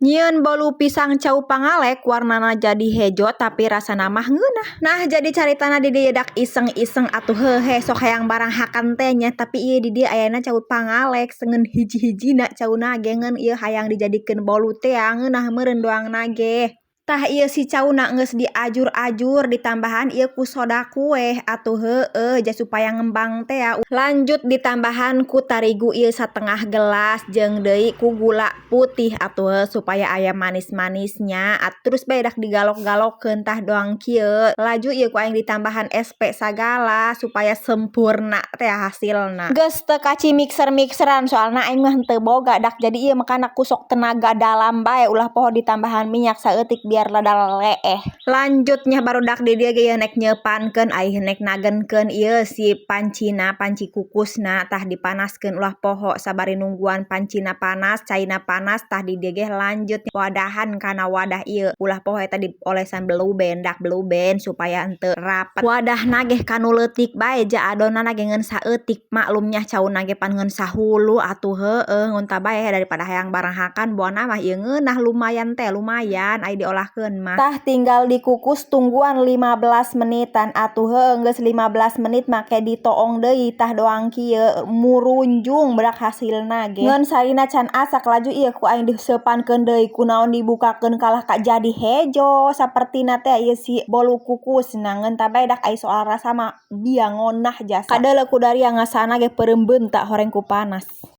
Nyieun bolu pisang cau pangalek, warnana jadi hejo tapi rasana mah ngeunah. Nah, jadi caritana di dieu dak iseng-iseng atuh, heuhe, sok hayang baranghakan teh nya, tapi ieu di dieu ayana cau pangalek ngan hiji-hijina cauna ge, ngan ieu hayang dijadikeun bolu teh ngeunah meureun doangna ge. Tah, ieu si cauna geus diajur-ajur, ditambahan ieu ku soda kue atuh, heueuh, ja supaya ngembang teh. Lanjut ditambahan ku tarigu ieu satengah gelas jeung deui ku gula putih atuh, supaya aya manis-manisnya. Terus bae dak digalok-galokkeun. Tah, doang kieu. Laju ieu ku aing ditambahan SP sagala supaya sempurna teh hasilna. Geus teu kaci mixer-mixeran, soalna aing mah henteu boga dak, jadi ieu makana ku sok tenaga dalam bae. Ulah poho ditambahan minyak saeutik biar rada leeh. Lanjutnya, barudak di dieu ge nek nyeupankeun, ai nek nagenkeun ieu si pancina, panci kukusna. Tah, dipanaskeun, ulah poho. Sabari nungguan pancina panas, caina panas, tah di dieu ge lanjut wadahan kana wadah ieu. Ulah poho eta diolesan Blue Band, dak Blue Band supaya henteu rapet. Wadahna ge kanu leutik bae ja adonanna ge ngan saeutik, maklumnya cauna ge pan ngan sahulu atuh, heueuh, ngunta bae daripada hayang baranghakan. Buana mah ieu ngeunah, lumayan teh, lumayan ai diolahkeun mah. Tah, tinggal dikukus, tungguan 15 menitan atuh, heueuh. Geus 15 menit make ditoong deui. Tah, doang kieu murunjung bedak hasilna ge, ngan sarina can asak. Laju ieu ku aing diseupankeun deui. Kunaon dibukakeun kalah ka jadi hejo sapertina teh ieu si bolu kukusna. Ngeun bae dak ai soal rasa mah dia ngeunah jasa. Kadeuleu ku daria ngasana ge peureum beunta horeng ku panas.